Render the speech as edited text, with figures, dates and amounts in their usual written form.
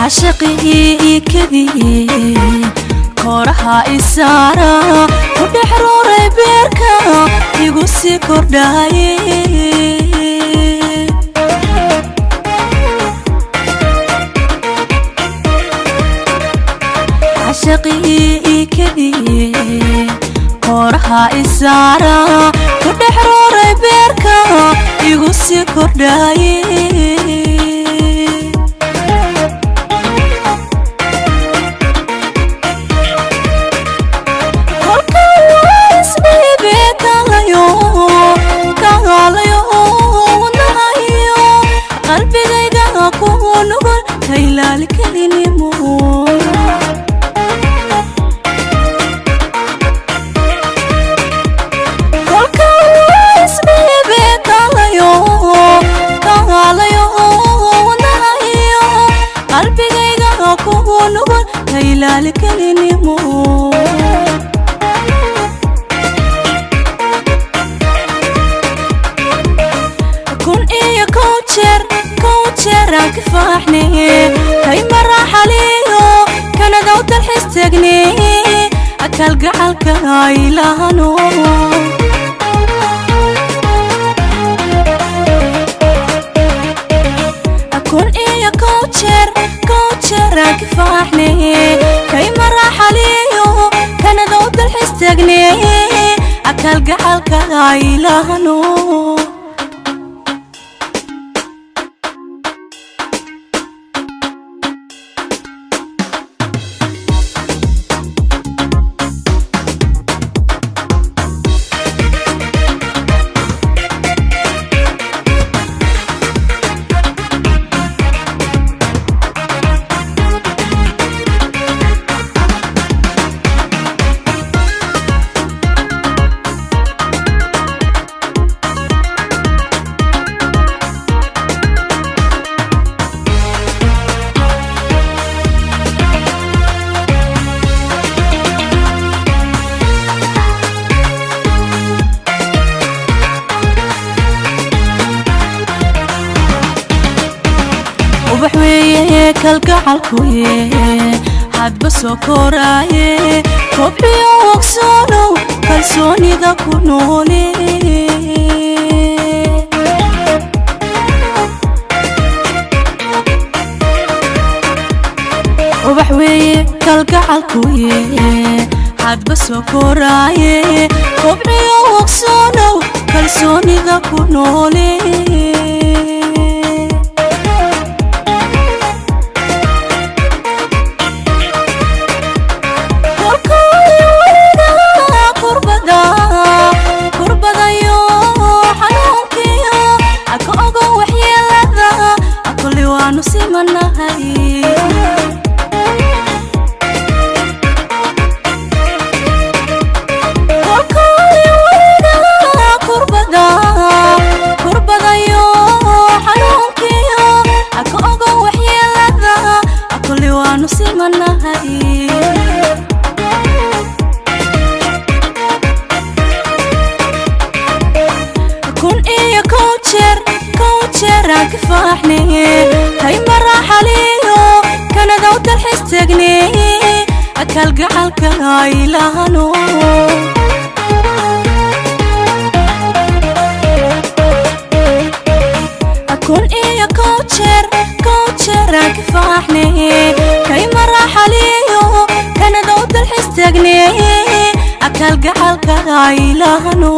Caashaqii ikadii koraha isaara ku dhex rooray beerka igu sii kordhaaye. Caashaqii ikadii koraha isaara ku dhex rooray beerka igu sii kordhaaye. Qalbigayga ku nugul ka ilaali kelinimo. Kolka isdhiibe kaalayo kaalayo wadnahayo qalbigayga ku nugul ka ilaali kelinimo. Kun iyo kow jeer kow jeer aan kifaaxne kay maraxaliyo Kanada u dalxiis tagne kalgacalka ilaahano. Kun iyo kow jeer kow jeer aan kifaaxne kay maraxaliyo Kanada u dalxiis tagne kalgacalka ilaahano. Ubax weeye kalgacalkuye hadba soo koraaye kobciyo ogsoonow kalsoonida ku noole. Ubax weeye kalgacalkuye hadba soo koraaye kobciyo ogsoonow kalsoonida ku noole. Kurbadayo xanuunkiyo aka ogo waxyeelada kulli waanu simanahay. Kolkoli weliga kurbada kurbadayo xanuunkiyo aka ogo waxyeelada kulli waanu simanahay. Kun iyo kow jeer kow jeer aan kifaaxne kay maraxaliyo Kanada u dalxiis tagne kalgacalka ilaahano. Kun iyo kow jeer kow jeer aan kifaaxne kay maraxaliyo Kanada u dalxiis tagne kalgacalka ilaahano.